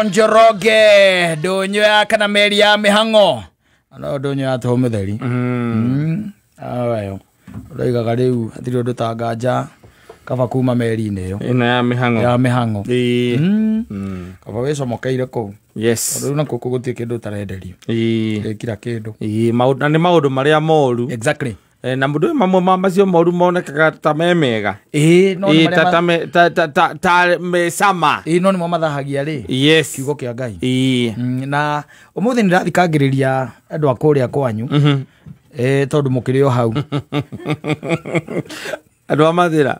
John Njoroge ndũnyũ ya kana meri ya mĩhang'o no ndũnyũ ya tũhũ mũtheri. Ayo ũroigaga rĩu hatirĩ ũndũ ta nganja kaba kuma meri-inĩ ĩyo ĩno ya mĩhang'o ya mĩhang'o. Ĩĩ. Kaba wĩcomokeire kũu. Yes. Tondũ rĩu nakuo gũtirĩ kĩndũ ũtarenderio. Ĩĩ. Kira kĩndũ. Ĩĩ, na nĩ maũndũ marĩa moru. Exactly. Na mũndũ mamwe ma macio moru monekaga ta me mega. Ĩĩ, no nĩ Ĩĩ, marĩa ta me cama. Ĩĩ, no nĩmo mathahagia rĩ. Yes. Kiugo kĩa Ngai. Ĩĩ. Na ũmũthĩ nĩndathikagĩrĩria andũ a kũrĩa kwanyu. Tondũ mũkĩrĩ o hau. Andũ a Mathĩra.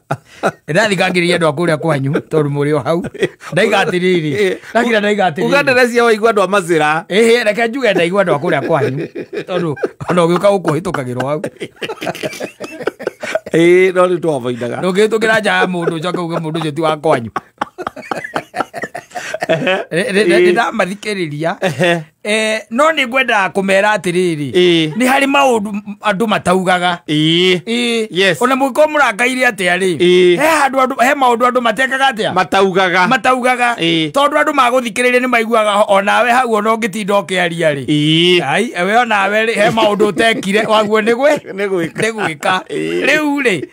Nĩndathikagĩrĩria andũ a kũrĩa kwanyu tondũ mũrĩ o hau. Ndaiga atĩrĩrĩ. Ndakira ndaiga atĩrĩrĩ. Uga nderecia waigua andũ a Mathĩra. Ĩhĩ, reke njuge ndaigua andũ a kũrĩa kwanyu tondũ ona ũgĩũka gũkũ ũhĩtũkagĩrwo hau. Ĩĩ, no rĩu twaboindaga. Ndũngĩhĩtũkĩra nja ya mũndũ ũcoke uge mũndũ ũcio ti wa kwanyu. Nĩndamathikĩrĩria. No nĩ ngwendaga kũmera atĩrĩrĩ. Nĩ harĩ maũndũ andũ mataugaga. Ĩĩ. Yes. Ona mũngĩkorwo mũrangaire atĩa rĩ. Ĩĩ. He handũ andũ, he maũndũ andũ matekaga atĩa? Mataugaga. Mataugaga. Ĩĩ. Tondũ andũ magũthikĩrĩria nĩ maiguaga onawe hau ona ũngĩtinda ũkĩaria rĩ. Ĩĩ. Ai, we onawe rĩ, he maũndũ ũtekire waguo nĩ gwĩ? Nĩ gwĩka. Nĩ gwĩka. Ĩĩ. Rĩu rĩ,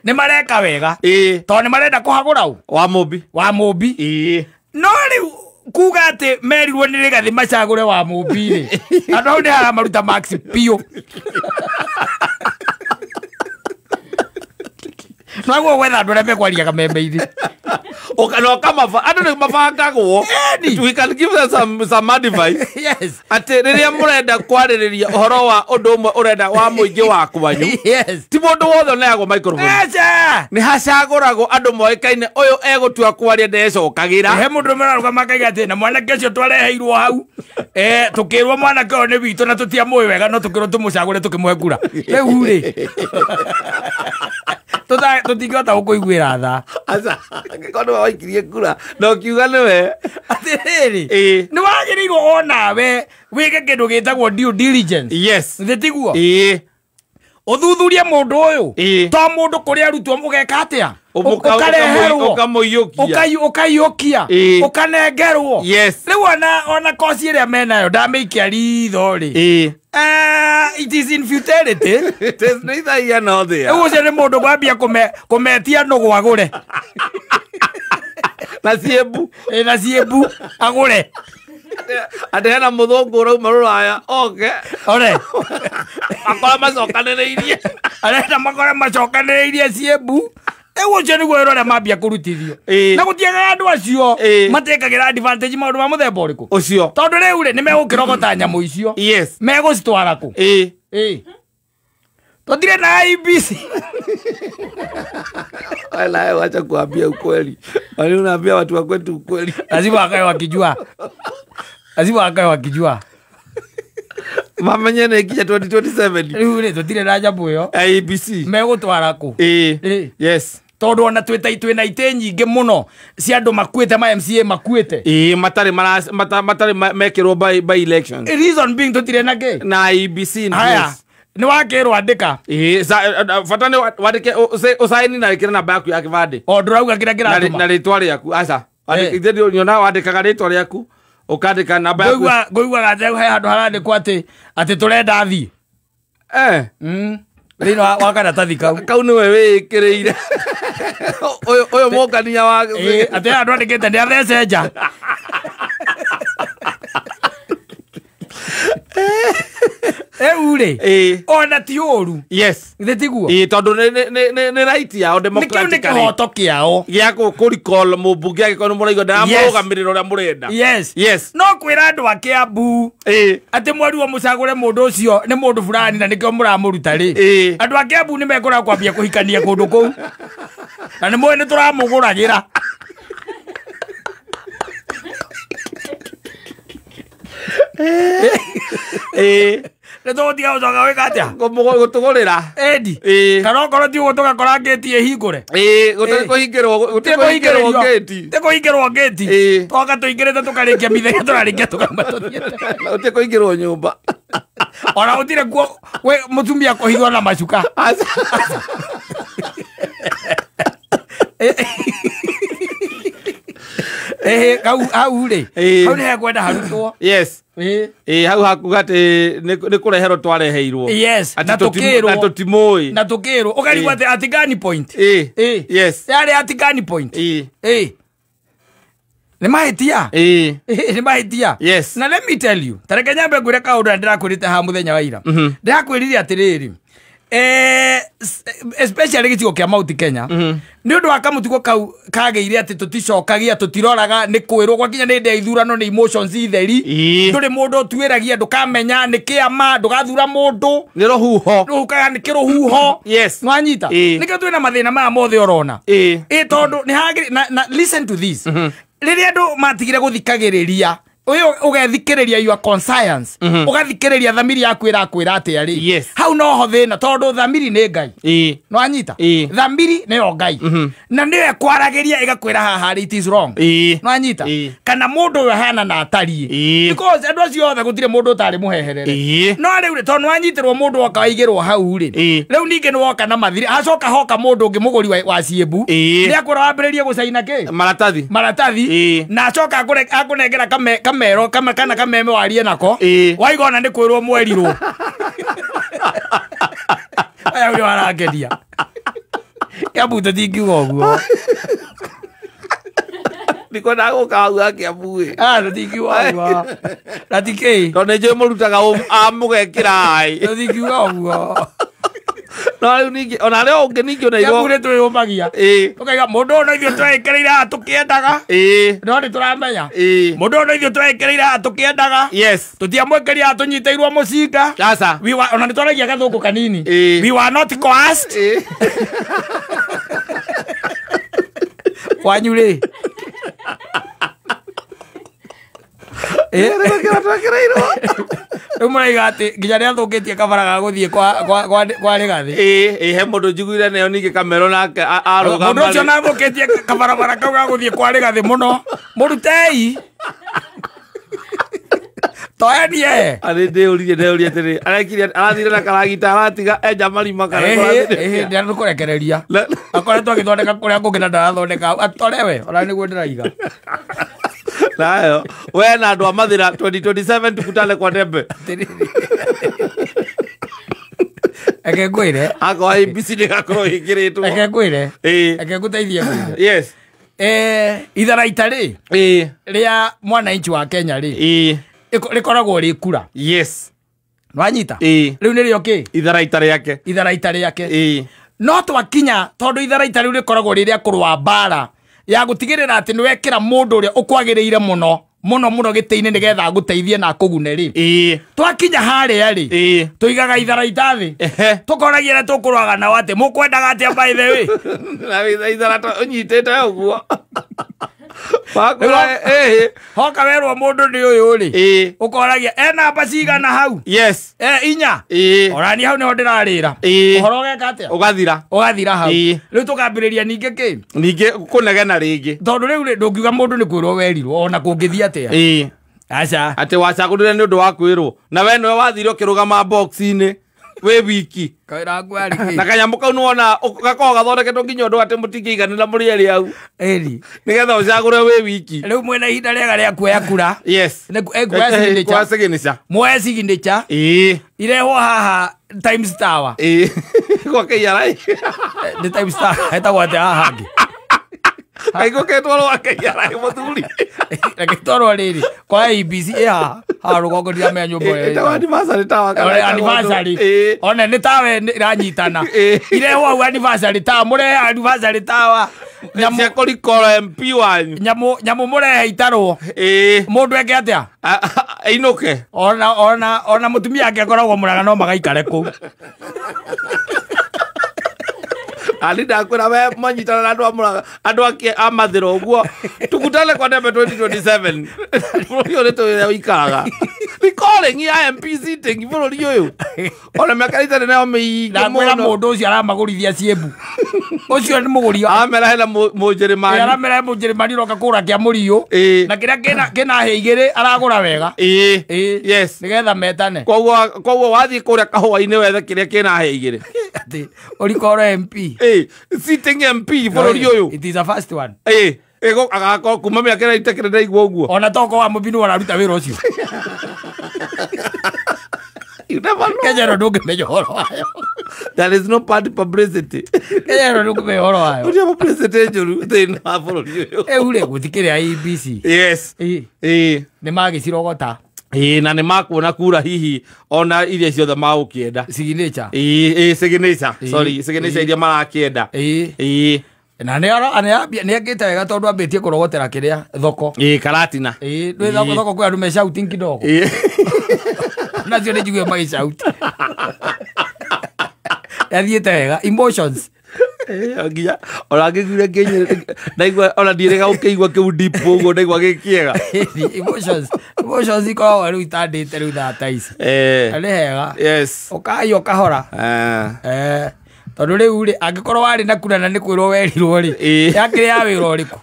nĩ mareka wega. Ĩĩ. Tondũ nĩ marenda kũhagũra ũ? Wa Mũmbi. Wa Mũmbi. Ĩĩ. No rĩu kuga atĩ merirwo nĩ Rigathĩ macagũre wa Mũmbi rĩ, andũ hau nĩ haramaruta max biũ. Naguo gwetha andũ arĩa mekwaria kameme-inĩ. No kama andũ nĩ mabangagwo. Eni. We can give them some advice. Yes. Atĩ rĩrĩa mũrenda kwarĩrĩria ũhoro wa ũndũ ũmwe ũrenda wa mũingĩ wa kwanyu. Yes. Ti mũndũ wothe ũneagwo microphone. Aca. Nĩ hacagũragwo andũ moĩkaine ũyũ egũtua kwaria ndecokagĩra. He mũndũ ũmwe ũrarũgama akauga atĩ na mwanake ũcio twareheirwo hau. Tũkĩrwo mwanake ũyũ nĩ witũ na tũtiamũĩ wega no tũkĩrwo tũmũcagũre tũkĩmũhe kura. Rĩu rĩ, tũtingĩhota gũkũiguĩra tha. Aca, angĩkorwo nĩwe waikirie kura na ũkiuga nĩwe. Atĩrĩrĩ, Ĩĩ. nĩ wagĩrĩirwo onawe wĩke kĩndũ gĩtagwo due diligence. Yes. Nĩ tiguo? Ĩĩ. Ũthuthurie mũndũ ũyũ. Ĩĩ. To mũndũ kũrĩa arutwo ũgeka atĩa? Ũkareherwo. Ũkamũiyũkia. Ũkaiyũkia. Ĩĩ. Ũkanengerwo. Yes. Rĩu ona koci ĩrĩa menayo ndamĩikia ritho rĩ. Ĩĩ. It is in futility. It is neither here nor there. Rĩu ũcio nĩ mũndũ kwambia kũmetia nũgũ agũre. Na ciĩmbu. Ĩ, na ciĩmbu agũre. Atĩ hena mũthũngũ ũrauma rũraya oke. Ore. Makore macokanĩrĩirie. Arenda makore macokanĩrĩirie ciĩmbu. Rĩu ũcio nĩguo wĩra ũrĩa mambia kũrutithio. Ĩĩ. Na gũtiagaga andũ acio Ĩĩ. matekagĩra advantage maũndũ ma mũthemba ũrĩkũ? Ũcio. Tondũ rĩu rĩ, nĩ megũkĩrogota nyamũ icio. Yes. Megũcitwara kũ? Ĩĩ. Ĩĩ. Tũtirĩ na IEBC. Wala, wacha kuambia ukweli. Wale unaambia watu wa kwetu ukweli. Lazima wakae wakijua. Lazima wakae wakijua. Mamenye nĩ nginya 2027. Rĩu rĩ, tũtirĩ na nyamũ ĩyo. IEBC. Megũtwara kũ? Ĩĩ. Ĩĩ. Yes. Tondũ ona twĩna itĩ nyingĩ mũno cia andũ makuĩte, ma MCA makuĩte. Ĩĩ, matarĩ matarĩ mekĩrwo by election. Reason being tũtirĩ na kĩ? Na IEBC in Haya. place. Nĩ wakĩrwo andĩka. Ĩĩ, bata nĩ wandĩke, ũcaini na wĩkĩre namba yaku ya kĩbandĩ. O ndũrauga kĩrĩa kĩratũma. Na rĩtwa rĩaku, aca. Ithe nyonaga wandĩkaga rĩtwa rĩaku, ũkandĩka namba yaku. Ngũiguaga atĩ he handũ harandĩkwo atĩ tũrenda athiĩ. Thĩinĩ wa karatathi kau. Kau nĩwe wĩĩkĩrĩire. Ũyũ mũngania wa Ĩĩ, atĩ he handũ andĩkĩte nĩ athece nja. Rĩu rĩ, Ĩĩ. ona ti ũru. Yes. Githĩ tiguo? Ĩĩ, tondũ nĩ right yao Nĩ kĩu nĩ democratically. kĩhoto kĩao. Gĩa kũ recall mũmbunge angĩkorwo nĩ mũraigua ndaramũrũgamĩrĩra ũrĩa mũrenda. Yes. Yes. No kwĩra andũ a Kĩambu Ĩĩ. atĩ mwerirwo mũcagũre mũndũ ũcio nĩ mũndũ fulani na nĩkĩo mũramũruta rĩ. Ĩĩ. Andũ a Kĩambu nĩ mekũra kwambia kũhikania kũndũ kũu. Na nĩ mũĩ nĩ tũramũgũragĩra. Ĩĩ. Nĩ tũgũtiga gũcoka gwĩka atĩa? Gũtũgũrĩra. Endi. Ĩĩ. Kana okorwo ti ũguo tũgakora ngĩti ĩhingũre. Ĩĩ, gũtarĩ Ĩĩ. kũhingĩrwo, gũtirĩ kũhingĩrwo ngĩti. Ti kũhingĩrwo ngĩti. Ĩĩ. Twoka tũingĩrĩte tũkarĩkia mĩthenya tũrarĩkia tũkauma tũthiĩte. Na gũtirĩ kũhingĩrwo nyũmba. Ona gũtirĩ kuo we mũtumia kũhithwo na macuka. Aca. Kau hau rĩ. Hau nĩ hekwenda harutwo. Yes. Hau hakuga atĩ nĩ kũreherwo twareheirwo. Yes. Na tũkĩrwo. Na tũtimũĩ. Na tũkĩrwo. Ũkarigwo atĩ at gun point. Yes. Yarĩ at gun point. Nĩ mahĩtia. Nĩ mahĩtia. Yes. Na let me tell you. Ta reke nyambe ngwĩre kaũndũ na ndĩrakwĩrĩte haha mũthenya wa ira. Ndĩrakwĩrire atĩrĩrĩ. Especially gĩcigo kĩa Mount Kenya. Nĩ ũndũ wa kamũtugo kau kagĩire atĩ tũticokagia tũtiroraga nĩ kwĩrwo gwakinya nĩ hĩndĩ ya ithurano nĩ emotions itheri. Ndũrĩ mũndũ ũtuĩragia ndũkamenya nĩ kĩama ndũgathura mũndũ. Nĩ rũhuho. Rũhukaga nĩ kĩrũhuho. Yes. Nĩwanyita? Nĩkĩo twĩna mathĩna maya mothe ũrona. Tondũ nĩ hagĩrĩ na listen to this. Rĩrĩa andũ matigire gũthikagĩrĩria ũyũ ũgethikĩrĩria your conscience. Ũgathikĩrĩria thamiri yaku ĩrakwĩra atĩa rĩ. Yes. Hau noho thĩna tondũ thamiri nĩ Ngai. Nĩwanyita? Thamiri nĩyo Ngai. Na nĩyo ĩkwaragĩria ĩgakwĩra haha rĩ it is wrong. Nĩwanyita? Kana mũndũ ũyũ ahana na atariĩ. Because andũ acio othe gũtirĩ mũndũ ũtarĩ mũheherere. No rĩu rĩ tondũ nĩwanyitĩrwo mũndũ woka waigĩrwo hau rĩ. Rĩu ningĩ nĩwoka na mathirĩ acoka hoka mũndũ ũngĩ mũgũri wa ciĩmbu. Nĩakwĩra wambĩrĩrie gũcaina kĩ? Maratathi. Maratathi. Na acoka akũnengera kamero kama kana kameme warie nako. Waigona nĩ kwĩrwo mwerirwo. Aya ũrĩa warangeria. Kiambu tũtingiuga ũguo. Niko ndagũka hau ha Kiambu ĩ. Tũtingiuga ũguo. Na ti kĩ? Tondũ nĩ njũĩ mũrutaga amũgekĩra ai. Tũtingiuga ũguo. No rĩu ningĩ ona arĩa ũngĩ ningĩ ona Kiambu nĩ twĩyũmagia. Ũkaiga mũndũ ũyũ no ithuĩ tweĩkĩrĩire haha tũkĩendaga. No nĩ tũramenya. Mũndũ ũyũ no ithuĩ tweĩkĩrĩire haha tũkĩendaga. Yes. Tũtiamwĩkĩrire haha tũnyitĩirwo mũcinga. Aca. Ona nĩ twaragia gathũngũ kanini. We were not coerced. Kwanyu rĩ. Rĩu mũraiga atĩ nginya nĩathũkĩtie kabara ga gũthiĩ kwa Rĩgathĩ. He mũndũ njiguire nayo ningĩ kamero nake arũgama. Mũndũ ũcio nĩathũkĩtie kabarabara kau ga gũthiĩ kwa Rĩgathĩ mũno. Mũrutei. Toenie. Arĩ ndĩũririe atĩrĩ arekire arathire na karagita aratiga enja marima kana ndĩrakũrekereria. Akoretwo agĩthondeka kũrĩa kũngĩ na ndarathondeka atorewe ona nĩguo ndĩraiga. Nayo we na andũ a Mathĩra 2027 tukutane kwa Dembe. Eke ngwĩre. Akorwo ABC nĩgakorwo ĩkĩrĩtwo. Eke ngwĩre. Eke ngũteithie ngwĩre. Yes. Itharaita rĩ. Rĩa mwananchi wa Kenya rĩ. Rĩkoragwo rĩ kura. Yes. Nĩwanyita? Rĩu nĩrĩo kĩ? Itharaita rĩake. Itharaita rĩake. No twakinya tondũ itharaita rĩu rĩkoragwo rĩ rĩa kũrũa mbara ya gũtigĩrĩra atĩ nĩwekĩra mũndũ ũrĩa ũkwagĩrĩire mũno mũno mũno gĩtĩ-inĩ nĩgetha agũteithie na akũgune rĩ. Twakinya harĩa rĩ, tũigaga itharaita thĩ. Tũkoragia arĩa tũkũrũaga nao atĩ mũkwendaga atĩa by the way. Na itharaita ũnyitĩte ũguo. Hoka werwo mũndũ nĩ ũyũ rĩ. Ũkoragia e namba cigana hau. Yes. Inya. Orani hau nĩho ndĩrarĩra. Ũhoro ũgeka atĩa? Ũgathira. Ũgathira hau. Rĩu tũkambĩrĩria ningĩ kĩ? Ningĩ kũnegena rĩngĩ. Tondũ rĩu rĩ ndũngiuga mũndũ nĩ kwĩrwo werirwo ona kũngĩthiĩ atĩa. Aca. Atĩ wacagũrire nĩ ũndũ wa kwĩrwo. Na we nĩwe wathire ũkĩrũgama box-inĩ wĩ wiki. Kawĩra gaku arĩ kĩ? Na kanyamũ kau nĩwona gakoragwo gathondeketwo nginya ũndũ atĩ mũtingĩiganĩra mũrĩ erĩ hau. Nĩgetha ũcagũre wĩ wiki. Rĩu mwĩna ihinda rĩega rĩa kuoya kura. Yes. Kuoya signature. Muoye signature. Irehwo haha Times Tower. Kwa KRA. Nĩ Times Tower hetagwo atĩa haha hangĩ? Kaigũ ketwarwo gwa KRA mũthuri. Reke twarwo rĩrĩ kwa ABC ĩ haha haha rũgongo ndiramenya nyũmba ĩyo. Ĩtagwo anniversary tower kana anniversary. One nĩ tawe ĩranyitana. Irehwo hau anniversary tower mũrehe anniversary tower. Cia kũrikora MP wanyu. Nyamũ mũrehe itarwo. Mũndũ eke atĩa? Ainũke. Ona mũtumia angĩkoragwo Mũrang'a no magaikare kũu. Ani ndakwĩra we manyitana na andũ a Mũrang'a andũ a Mathĩra ũguo tukutane kwa Dembe 2027. Bũrũri ũyũ nĩ tũĩ ũrĩa ũikaraga. Recalling ya MP sitting bũrũri ũyũ. Ona mĩaka ĩtarĩ nayo mĩingĩ Ndakwĩra mũno. Mũndũ ũcio aramagũrithia ciĩmbu. Ũcio nĩ mũgũri. Aramera hena Mũnjĩrĩmani. Aramera he Mũnjĩrĩmani ũroka kũgũra kĩa mũriũ. Na kĩrĩa kĩna hĩa igĩrĩ aragũra wega. Yes. Nĩgetha metane. Koguo wathiĩ kũrĩa kahũa-inĩ wethe kĩrĩa kĩna hĩa igĩrĩ. Atĩ ũrikoro MP. Sitting MP bũrũri ũyũ. It is a first one. Ĩgo agakorwo kuma mĩaka ĩrĩa itakĩrĩ ndaigua ũguo. Ona toko wa mũbinu araruta wĩra ũcio. You never know. Kenya ĩno ndũngĩmenya ũhoro wayo. There is no party publicity. Kenya ĩno ndũngĩmenya ũhoro wayo. Gũtirĩ publicity njũru thĩinĩ wa bũrũri ũyũ. Rĩu rĩ gũtikĩrĩ IEBC. Yes. Ĩ, Ĩĩ. nĩ magĩcirogota Ĩĩ, na nĩ makuona kura hihi ona iria ciothe magũkĩenda. Signature. Ĩĩ, ĩĩ, signature. Ĩĩ. Sorry, signature iria marakĩenda. Ĩĩ. Ĩĩ. Na nĩ akĩte wega tondũ ambĩtie kũrogotera kĩrĩa thoko. Ĩĩ, karatina. Ĩĩ, ndwĩ thoko thoko kwĩ andũ me shouting kidogo. Ĩĩ. Nacio nĩ njigue magĩshout. Yathiĩte wega emotions. Ĩĩ, nginya ona ngĩiguire ngĩnyĩrĩ ndaigua ona ndiĩrĩga gũkĩigua kĩu deep ũguo ndaigua gĩ kĩega. Emotions emotions ikoragwo rĩu itandĩte rĩu thaa ta ici. Eh. Na nĩ hega. Yes. Ũkaiywo kahora. Eh. Eh, tondũ rĩu rĩ angĩkorwo warĩ na kura na nĩ kwĩrwo werirwo rĩ Ĩĩ. yakĩrĩ ya wĩra ũrĩkũ?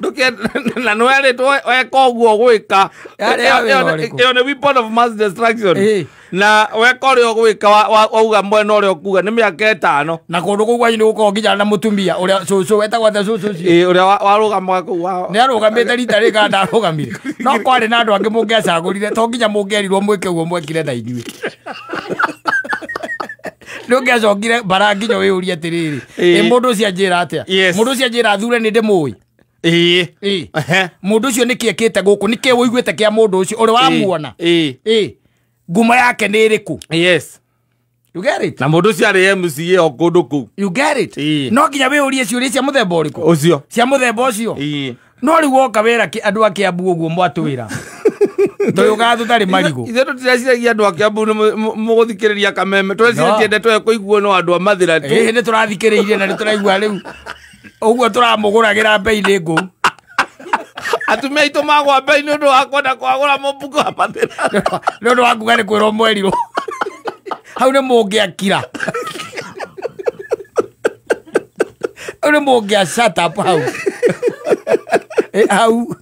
Na nĩ werĩtwo weka ũguo gwĩka. Yarĩ ya wĩra ũrĩkũ? Ĩyo nĩ weapon of mass destruction. Ĩĩ. Na weka ũrĩa ũgwĩka wauga mwena ũrĩa ũkuga nĩ mĩaka ĩtano. Na kũndũ kũu kwanyu nĩ gũkoragwo nginya na mũtumia ũrĩa cũcũ wetagwo atĩa cũcũ ũcio? Ĩĩ, ũrĩa warũgamaga kũu wa Nĩ arũgamĩte rita rĩrĩ kana ndarũgamire? No kwarĩ na andũ angĩ mũngĩacagũrire to nginya mũngĩerirwo mwĩke ũguo mwekire na inyuĩ. Nĩ ũngĩacokire mbara nginya wĩyũrie atĩrĩrĩ, Ĩĩ. ĩ mũndũ ũcio anjĩra atĩa? Yes. Mũndũ ũcio anjĩra thure nĩ ndĩmũĩ. Ĩĩ. Ĩĩ. Ehe. Mũndũ ũcio nĩkĩ ekĩte gũkũ? Nĩkĩ ũiguĩte kĩa mũndũ ũcio ũrĩ wamuona? Ĩĩ. Ĩĩ. Ngumo yake nĩ ĩrĩkũ? Yes. You get it? Na mũndũ ũcio arĩ MCA o kũndũ kũu. You get it? Ĩĩ. No nginya wĩyũrie ciũria cia mũthemba ũrĩkũ? Ũcio. Cia mũthemba ũcio. Ĩĩ. No rĩu woka wĩra andũ a Kĩambu ũguo mwatwĩra. Tũyũkaga tũtarĩ marigũ. Ithuĩ tũtireciiragia andũ a Kĩambu nĩ mũgũthikĩrĩria kameme. Tũreciragia No. ndeto ĩyo kũiguo no andũ a Mathĩra tu. Ĩĩ nĩ tũrathikĩrĩirie na nĩ tũraigua rĩu ũguo tũramũgũragĩra mbei nĩ ngũu. Atumia aitũ magwa mbei nĩ ũndũ wa kwenda kwagũra mũbuko wa Mathĩra. Nĩ ũndũ wa kuga nĩ kwĩrwo mwerirwo. Hau nĩ mũngĩakira. Hau nĩ mũngĩa shut up hau. Ĩ, hau.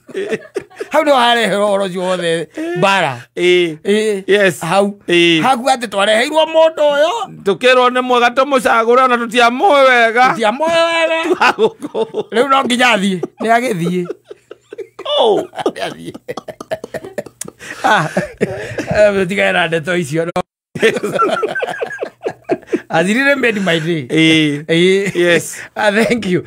Hau nĩ wareherwo ũhoro ũcio wothe mbara. Ĩĩ. Ĩ, Yes. hau. Ĩĩ. Hau atĩ twareheirwo mũndũ ũyũ. Tũkĩrwo nĩ mwega tũmũcagũre ona tũtiamũĩ wega. Tũtiamũĩ wega. Wa gũkũ. Rĩu no nginya athiĩ. Nĩ agĩthiĩ. Kũu. Nĩ athiĩ. Ah, tigane na ndeto icio. Has really made my day. Ĩĩ. Ĩĩ. Yes. Ah, thank you.